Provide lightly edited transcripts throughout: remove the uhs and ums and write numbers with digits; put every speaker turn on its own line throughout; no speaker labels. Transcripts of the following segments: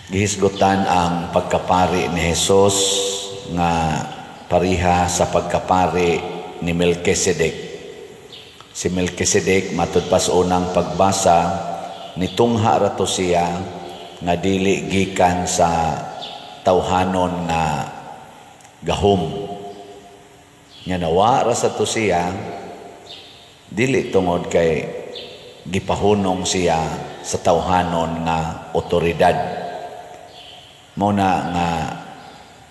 Gihisgutan ang pagkapari ni Jesus nga pariha sa pagkapari ni Melchizedek. Si Melchizedek, matud pa sa unang pagbasa, nitungha ra to siya nga dili gikan sa tawhanon nga gahom. Nga nawa ra sa to siya dili tungod kay gipahunong siya sa tawhanon nga otoridad. Mao na nga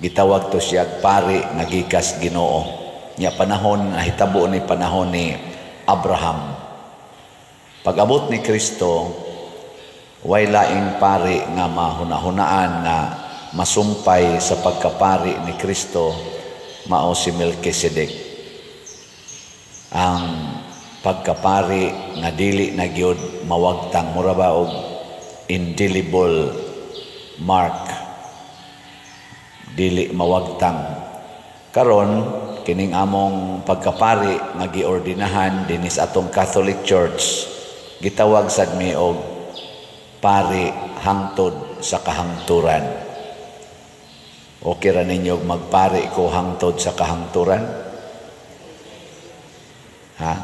gitawag to siya pari nga gikas Ginoo. Nya panahon nahitabo ni panahon ni Abraham. Pag-abot ni Kristo, way laing pari nga mahunahunaan nga masumpay sa pagkapari ni Kristo, mao si Melchizedek. Ang pagkapari nga dili na gyud mawagtang, mura ba og indelible mark, dili mawagtang. Karon, kining among pagkapari nga giordinahan dinhi sa atong Catholic Church, gitawag sad mi og pari hangtod sa kahangturan. Okay ra ninyo magpari ko hangtod sa kahangturan? Ha?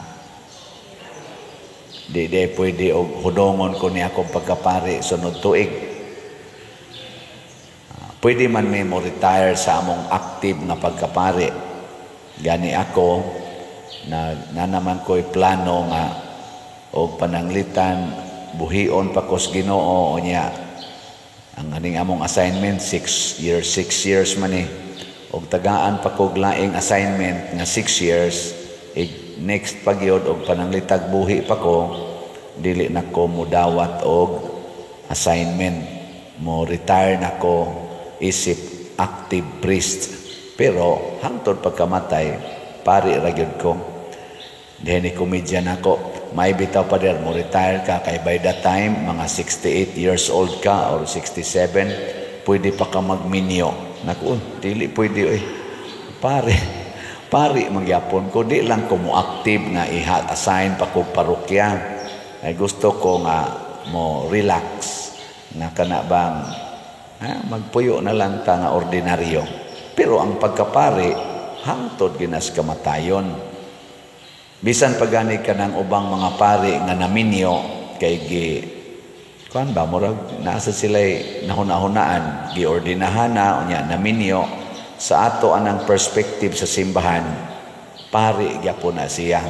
Di pwede og hudongon ko ni akong pagkapari sunod tuig. Pwede man mi mo retire sa among active nga pagkapari. Gani ako na naman ko'y plano nga og pananglitan buhion pa kos Ginoo, unya ang aning among assignment 6 years, 6 years man ni, og tagaan pa kog laing assignment nga 6 years ig next pagyod, og pananglitag buhi pa ko, dili na ko mudawat og assignment, mo retire na ko isip active priest, pero hangtod pagkamatay pari ra gyud ko. Diha ni komedya nako, may bitaw, "Pader, mo retire ka kay by that time mga 68 years old ka or 67, pwede pa ka magminyo." Naku, dili pwede oy. Pare, pari magyapon ko, di lang ko mo active nga iha-assign pa kog parokya. Ay gusto ko nga mo relax nga kana bang ha, magpuyo na lang ta nga ordinaryo. Pero ang pagkapari hangtod ginas kamatayon. Bisan pagani ka ng ubang mga pari nga naminyo kay gi kuan ba, murag nasa sila'y nahuna-hunaan, giordinahan na, unya naminyo, sa ato anang perspective sa simbahan, pari gyapon na siya.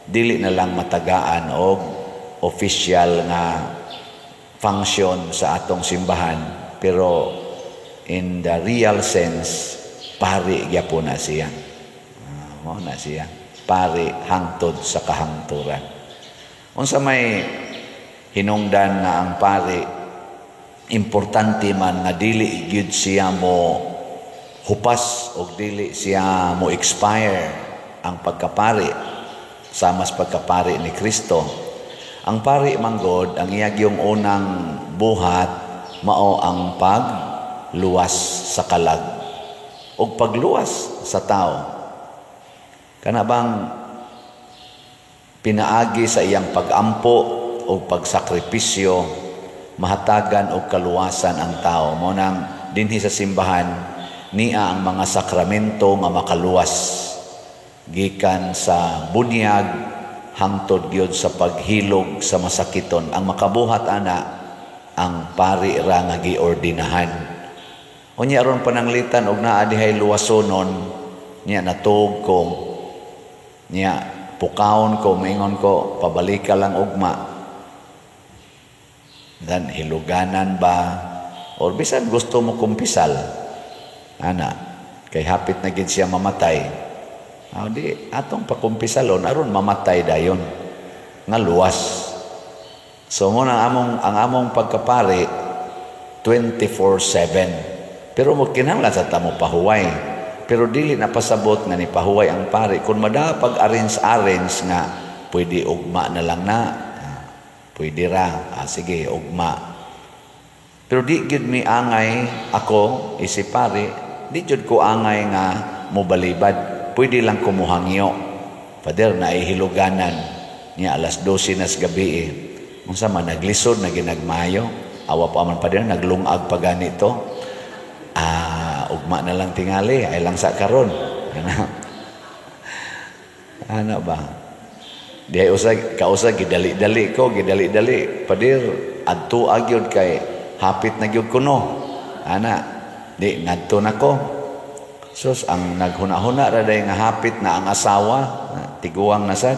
Dili na lang matagaan og official nga function sa atong simbahan, pero in the real sense, pari gyapon na siya. Mao na siya. Pari hangtod sa kahangturan. Unsa may hinungdan nga ang pari importante man nga dili gyud siya mo hupas o dili siya mo expire ang pagkapari sama sa pagkapari ni Kristo? Ang pari manggod, ang iya yung unang buhat mao ang pagluwas sa kalag o pagluwas sa tao. Kana bang pinaagi sa iyang pagampo o pagsakripisyo, mahatagan og kaluwasan ang tao. Mao nang dinhi sa simbahan niya ang mga sakramento nga makaluwas gikan sa bunyag hangtod gyud sa paghilog sa masakiton. Ang makabuhat ana, ang pari ra nga giordinahan. Unya aron pananglitan og naa dihay luwasonon niya, natuog ko niya, pukawon ko, maingon ko, "Pabalika lang ugma." Dan hiluganan ba or bisan gusto mo kumpisal ana kay hapit na gid siya mamatay, ah, di atong pakumpisalon aron mamatay dayon nga luwas. So mo na ang among pagkapari 24/7, pero mo kinahanglan sa tamo pahuway, pero dili na pasabot nga ni pahuway ang pari. Kung mada pag arrange-arrange nga pwede ugma na lang na, ah, pwede ra, ah, sige ugma. Pero di gyud mi angay, ako isip pari, di gyud ko angay nga mobalibad. Pwede lang kumuhangyo. "Father, naihiluganan niya alas 12 na sa gabi eh. Unsa man, naglisod na ginagmayo." Awa pa man pa din, naglungag pa ganito. Ah, ugma na lang tingali, ay lang sa karon. Ano ba? Di ay usag, kausa gidali-dali ko, gidali-dali. Padir, adto agyod kay hapit na gyud kuno. Ana, di ngadto na ko. Sus, ang naghuna-huna ra day nga hapit na ang asawa, tiguang na sad.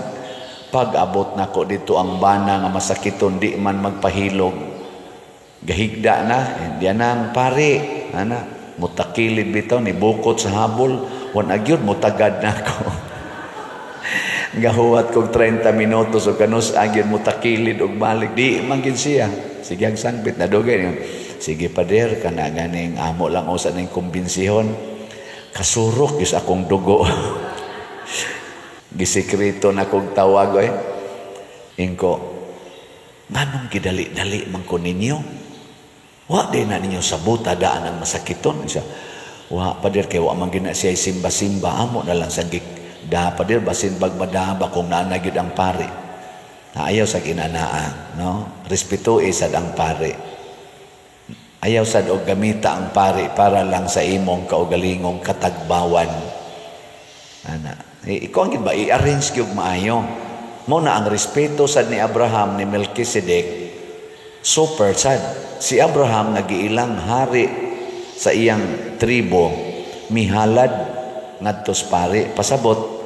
Pag abot nako dito ang bana nga masakiton di man magpahilog. Gahigda na, diyan ang pare, ana, mutakilid bitaw ni bukot sa habol, wan agyod mutagad nako. Gahuwat kog 30 minutos o kanus agyod mutakilid og balik, di man gid siya. Sige ang sangpit na dugay. Sige pader, kana ganing amo lang usa ning kumbinsihon. Kasurok gyud akong dugo. Gisikreto na kog tawag oy. Ingko, nganong gidali-dali man ko ninyo? Wa di na ninyo sabuta daan ang masakiton. Siya, wa pader kay wa man gina siya simba-simba, amo na lang sa da pader basin bag madaba kung naa na gyud ang pare. Na ayaw sa ginanaa, no? Respeto sad ang pare. Ayaw sad og gamita ang pare para lang sa imong kaugalingong katagbawan. Ana, ikaw ang gid ba i-arrange gyud maayo. Mo na ang respeto sad ni Abraham ni Melchizedek, super sad. Si Abraham nagiilang hari sa iyang tribo, mihalad ngadto sa pare, pasabot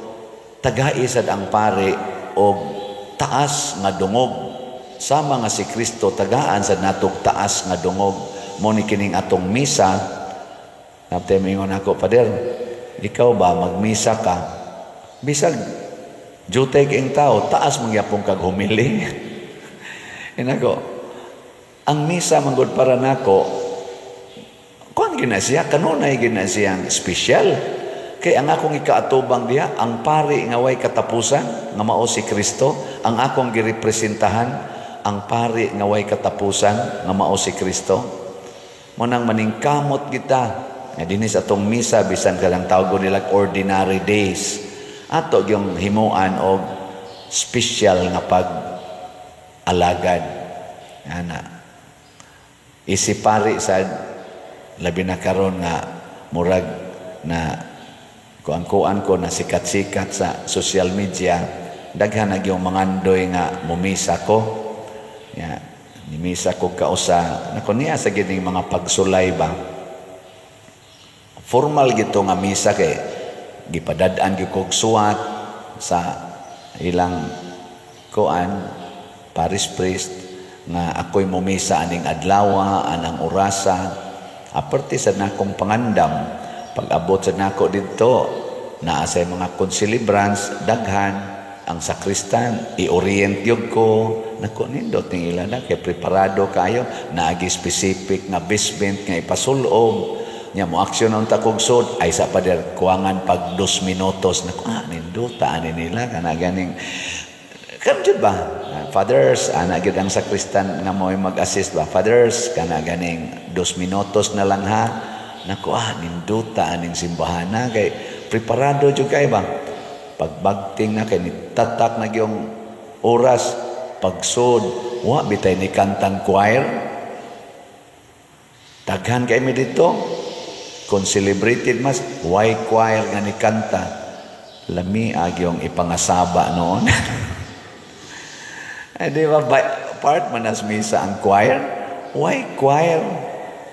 tagai sad ang pare og taas nga dungog. Sama nga si Kristo tagaan sad natog taas nga dungog. Mo ni kining atong misa. Naptay mingon ako, pader, ikaw ba magmisa ka? Bisag jutay king tao, taas mangyapong kag humili. Inako, ang misa manggod para nako, kuan gina siya, kanunay gina siyang espesyal. Kay ang akong ikaatubang diha, ang pari nga way katapusan, nga mao si Kristo, ang akong girepresentahan, ang pari nga way katapusan, nga mao si Kristo. Mo nang maningkamot kita, nga dinhi sa atong misa, bisan kanang tawag nila ordinary days, ato yung himuan og special nga pag-alagad. Ana. Isipari sad labi na karon nga murag na kuan-kuan ko na sikat-sikat sa social media, daghan na yung mangandoy nga mumisa ko. Ya, nimisa ko kausa nako niya sa gining mga pagsulay ba. Formal gito nga misa kay gipadad-an gyud kog suwat sa ilang kuan parish priest nga ako'y mumisa aning adlawa, anang orasa. Aparte sa nakong pangandam, pag-abot sa nako didto, naa sa mga concelebrants, daghan ang sakristan, i-orient gyud ko. Nako nindot ning ila na kay preparado kayo, naagi specific nga basement nga ipasulob. Nya mo aksyon ang takog sod ay sa pader kuangan pag 2 minutos. Nako nindota ani nila kana ganing kan jud ba? Fathers, ana gyud ang sakristan nga mo'y mag-assist ba? Fathers, kana ganing 2 minutos na lang ha. Nako nindota aning simbahan na kay preparado jud kay ba? Pagbagting na kay nitatak na gyung oras pagsod, wa bitay ni kantang choir. Daghan kay mi dito. Kung celebrated mas, why choir nga ni kanta? Lami agyong ipangasaba noon. Eh, di ba, part man as misa ang choir? Why choir?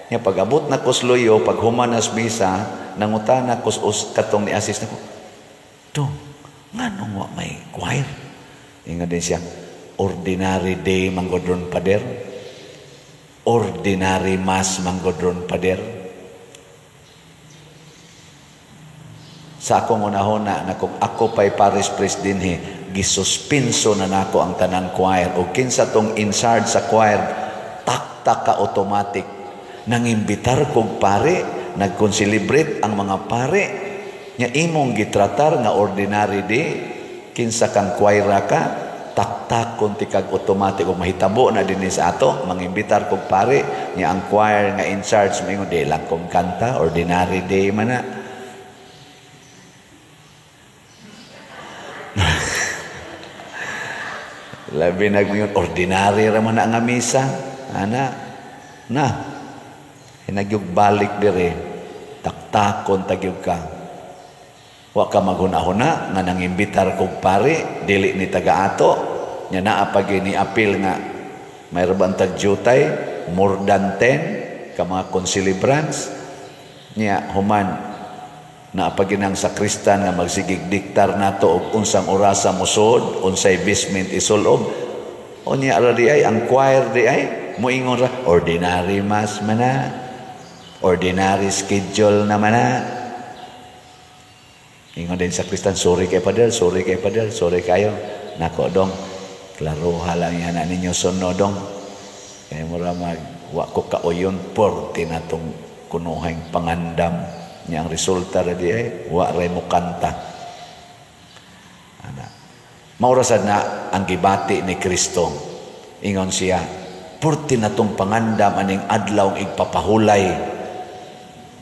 Nga pag-abot na kusluyo, pag human as misa, nangutana kus us katong ni assist nako. Dong, nganong wa may choir? Ingon din siya, ordinary day manggodron pader. Ordinary mass manggodron pader. Sa akong unahona na kung ako pa'y parish priest dinhi, gisuspinso na nako ang tanang choir. O kinsa tong in charge sa choir, taktak ka automatic. Nangimbitar kog pare, nagkonselebrate ang mga pare. Nya imong gitratar nga ordinary day, kinsa kang choir ka, taktak kon tikag automatic. O mahitabo na dinhi sa ato, mangimbitar kog pare, nya ang choir nga in charge, maingon, di lang kong kanta, ordinary day man na. Labi nagmingon, ordinary ra man na nga misa. Ana, Na, hinagyog balik dire, taktakon tagyog ka. Wa ka maghuna-huna nga nangimbitar kog pare, dili ni taga-ato, nya naa pa ni apil nga mayroon tag jutay, more than 10 ka mga concelebrants, nya human naa pa ginang sakristan nga magsigig diktar nato og unsang orasa mosud, unsay vestment isulob. Unya ra di ay ang choir di ay moingon ra, "Ordinary mass man na, ordinary schedule naman na." Ingon din sakristan, "Sorry kay Pader, sorry kay Pader, sorry kayo." Nako dong, klaroha lang yan na ninyo sunod dong. Kaya mura mag, wa ko kauyon, porte na tong kunuhang pangandam. Niya ang resulta ra di ay, wa ray mo kanta. Ana. Maurasad na ang gibati ni Kristo. Ingon siya, "Porte na tong pangandam aning adlaw igpapahulay."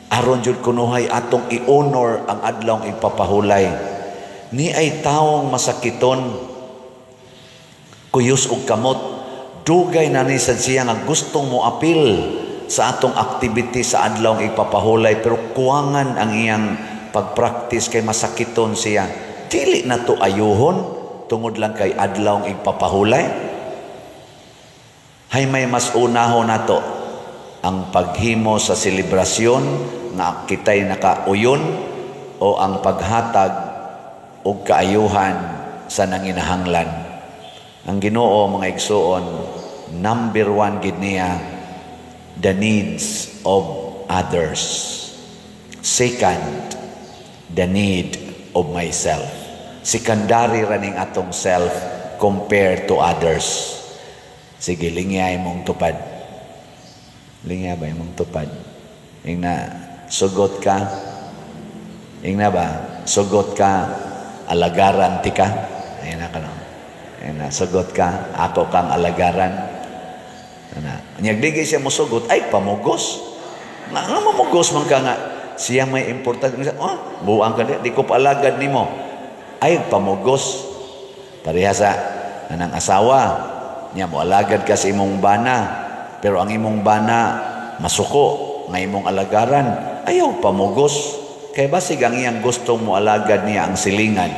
Aron jud kunuhay atong i-honor ang adlaw igpapahulay. Ni ay taong masakiton, kuyos og kamot, dugay na ni sad siya nga gustong mo apil sa atong activity sa adlaw igpapahulay, pero kuwangan ang iyang pagpractice kay masakiton siya. Dili na to ayuhon tungod lang kay adlaw igpapahulay. Hay may mas unahon nato ang paghimo sa selebrasyon nga kitay nakauyon o ang paghatag og kaayuhan sa nanginahanglan? Ang Ginoo, mga igsuon, number one gid niya the needs of others. Second, the need of myself. Secondary raning atong self compared to others. Sige, lingya imong tupad. Lingya ba imong tupad? Ingna, sugot ka. Ingna ba? Sugot ka, alagaran ti ka. Ayun na ka no. Ayun na, sugot ka, ako kang alagaran. Ana. Nyag siya mosugot, ay pamugos. Nga, nga mamugos man ka nga siya may importante. Oh, buang ka di, di ko paalagad nimo. Ay pamugos. Pareha sa anang asawa, niya mo alagad ka sa imong bana, pero ang imong bana masuko nga imong alagaran, ayaw pamugos. Kay basig ang iyang gustong mo alagad niya ang silingan.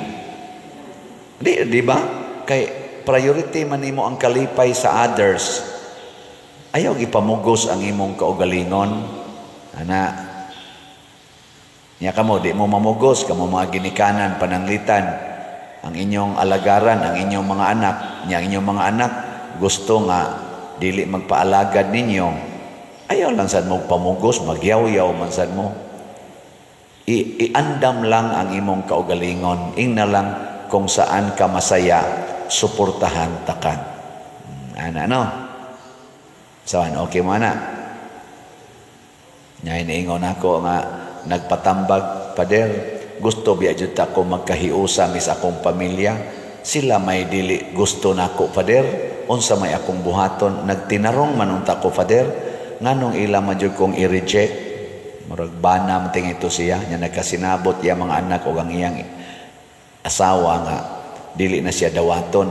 Di, di ba? Kay priority man nimo ang kalipay sa others. Ayaw ipamugos ang imong kaugalingon. Ana, nya kamo, di mo mamugos, kamo mga ginikanan, pananglitan, ang inyong alagaran, ang inyong mga anak, nya ang inyong mga anak, gusto nga, dili magpaalagad ninyo, ayaw lang sad mo pamugos, magyaw-yaw man sad mo. Iandam lang ang imong kaugalingon, ingna lang kung saan ka masaya, suportahan ta ka. Ana, no? Saan, okay mo ana? Nya iniingon ako nga nagpatambag, "Pader, gusto biya jud ta ko magkahiusa mis akong pamilya. Sila may dili gusto nako, Pader. Unsa may akong buhaton? Nagtinarong man unta ko, Pader. Nganong ila man jud kong i-reject?" Murag bana man ito siya. Nya nagkasinabot iya mga anak o ang iyang asawa nga dili na siya dawaton.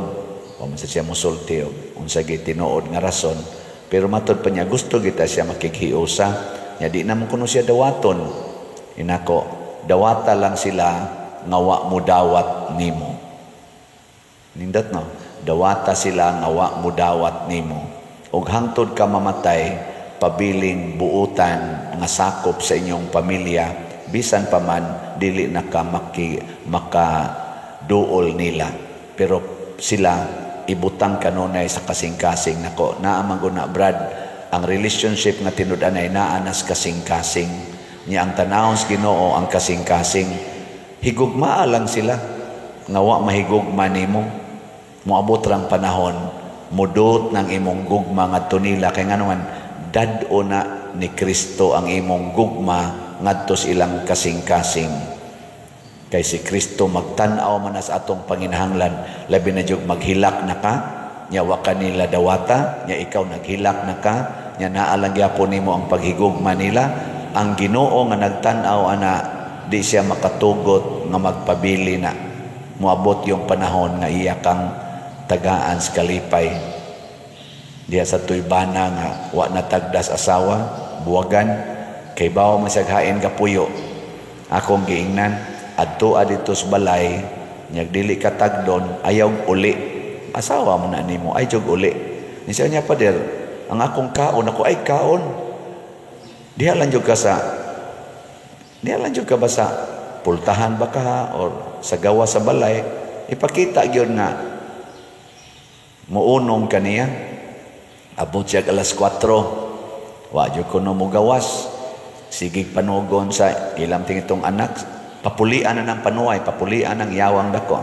O man siya musulti og unsa gi tinuod nga rason. Pero matod pa niya gusto kita siya makighiusa. Nya di naman kuno siya dawaton. Inako, dawata lang sila nga wa mo dawat nimo. Nindot no? Dawata sila nga wa mo dawat nimo. Og hangtod ka mamatay, pabiling buutan nga sakop sa inyong pamilya, bisan pa man dili na ka makaduol nila. Pero sila ibutang kanunay sa kasing-kasing. Nako, naa man na Brad, ang relationship nga tinud-anay naa nas kasing-kasing. Nya ang tanawon sa Ginoo ang kasing-kasing. Higugmaa lang sila nga wa mahigugma nimo. Moabot rang panahon, mudot ng imong gugma ngadto nila kay ngano man dad-o na ni Kristo ang imong gugma ngadto sa ilang kasing-kasing. Kay si Kristo magtan-aw man sa atong panginahanglan, labi na jud maghilak na ka, nya wa ka nila dawata, nya ikaw naghilak na ka, nya naa lang gyapon nimo ang paghigugma nila. Ang Ginoo nga nagtan-aw ana, di siya makatugot nga magpabili na. Moabot yung panahon nga iya kang tagaan sa kalipay. Diha sa tuybana nga wa na tagdas asawa, buwagan kay bawo man siyag hain kapuyo. Akong giingnan, adto dito sa balay, nyag dili ka tagdon, ayaw uli. Asawa mo na nimo, ay jog uli. Ni siya niya, "Pader, ang akong kaon." Ako, "Ay kaon. Diha lang jud ka ba sa pultahan ba ka or sa gawa sa balay?" Ipakita gyud nga muunong kaniya. Abot siya alas 4. Wa jud kuno mo gawas. Sige panugon sa ilang tingitong anak, papulian na ng panuay, papulian ng yawang dako.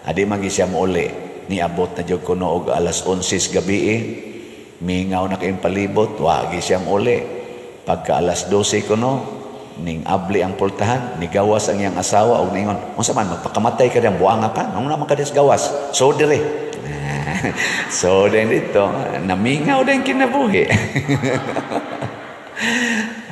Adi magi siya muuli. Niabot na jud kuno og alas 11 gabi eh. Mingaw na kayong palibot, wa gi siya muuli. Pagka alas 12 kuno, ning abli ang pultahan, nigawas ang iyang asawa og ningon, "Unsa man, magpakamatay ka diyang buanga ka, nung naman ka gawas." So dire. So din dito, namingaw din kinabuhi.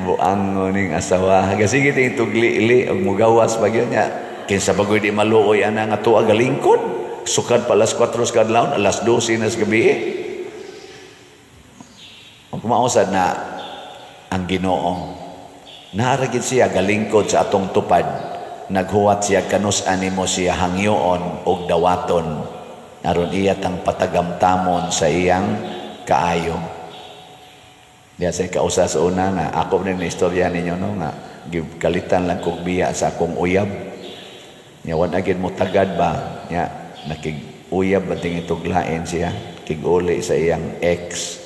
Buang ning asawa. Sige ting tugli-li og mugawas pa gyud niya. Kinsa bagoy di maluoy ana nga tuwa galingkod. Sukad pa alas 4 sa kadlawon, alas 12 na sa gabi. Ug mausad na ang Ginoo. Naara gid siya galingkod sa atong tupad. Naghuwat siya kanus animo siya hangyoon og dawaton aron iya tang patagamtamon sa iyang kaayo. Diya sa kausa sa una nga ako ni istorya ninyo, no, nga gikalitan lang kog biya sa akong uyab. Nya wa na gid mo tagad ba nya, nakig uyab ba ting ituglain siya, kig-uli sa iyang ex.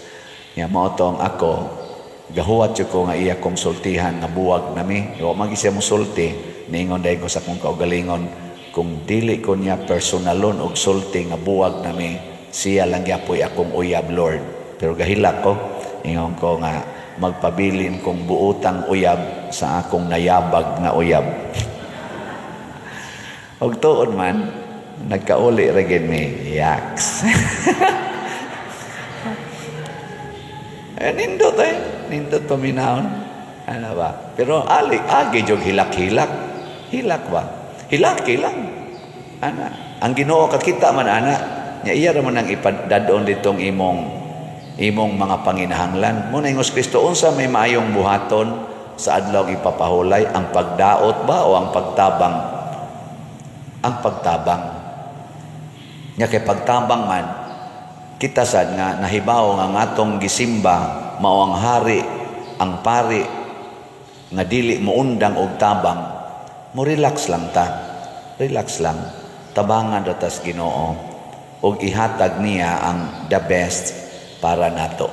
Nya mao tong ako gahuwat jud ko nga iya kong sultihan nga buwag nami. Wa man siya mosulti. Niingon dahil ko sa akong kaugalingon, kung dili ko niya personalon og sulti nga buwag nami, siya lang gyapoy akong uyab, Lord. Pero gahilak ko, ingon ko nga magpabilin kong buotang uyab sa akong nayabag nga uyab. Og tuod man, nagkauli ra gid mi. Yaks. Eh, nindot eh. Nindot paminahon. Ano ba? Pero ali, agi jog hilak-hilak. Hilak ba? Hilak lang. Ana. Ang Ginoo kakita man ana. Nya iya ra man ang ipadadon ditong imong imong mga panginahanglan. Mo na ingos Kristo, unsa may maayong buhaton sa adlaw ipapahulay, ang pagdaot ba o ang pagtabang? Ang pagtabang. Nya kay pagtabang man, kita sad nga nahibaw nga ngatong gisimba mao ang hari, ang pari nga dili moundang og tabang, mo relax lang ta. Relax lang. Tabangan ra tas Ginoo ug ihatag niya ang the best para nato.